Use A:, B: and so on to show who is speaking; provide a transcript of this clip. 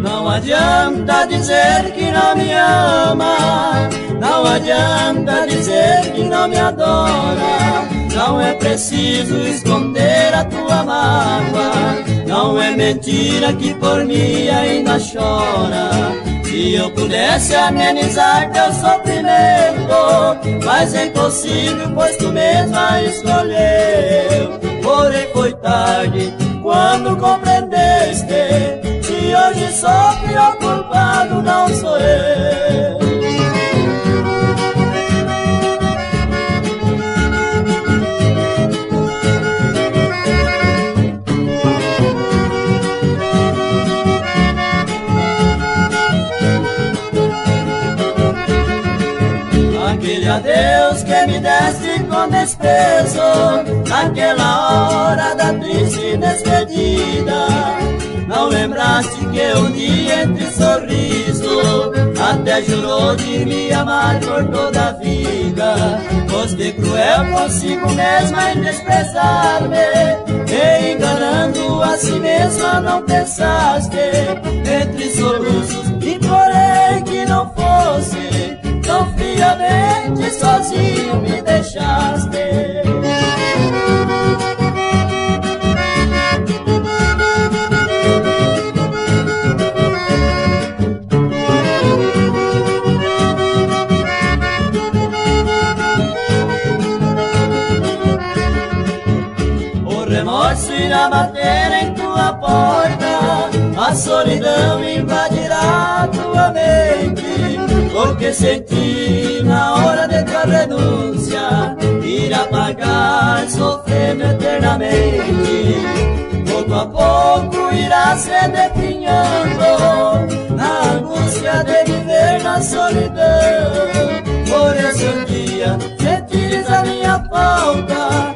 A: Não adianta dizer que não me ama, não adianta dizer que não me adora. Não é preciso esconder a tua mágoa, não é mentira que por mim ainda chora. Se eu pudesse amenizar teu sofrimento, mas é impossível, pois tu mesma escolheu. Porém foi tarde quando compreendeste, se hoje sofre o culpado não sou eu. Aquele adeus que me deste com desprezo, naquela hora da triste despedida, não lembraste que um dia entre sorriso até jurou de me amar por toda a vida. Foste cruel consigo mesma em desprezar-me, me enganando a si mesma não pensaste. Entre soluços implorei que não fosse tão friamente sozinho me deixaste. O remorso irá bater em tua porta, a solidão invadirá tua mente. O que senti na hora de tua renúncia irá pagar sofrendo eternamente. Pouco a pouco irá se definhando na angústia de viver na solidão. Por esse um dia sentires a minha falta,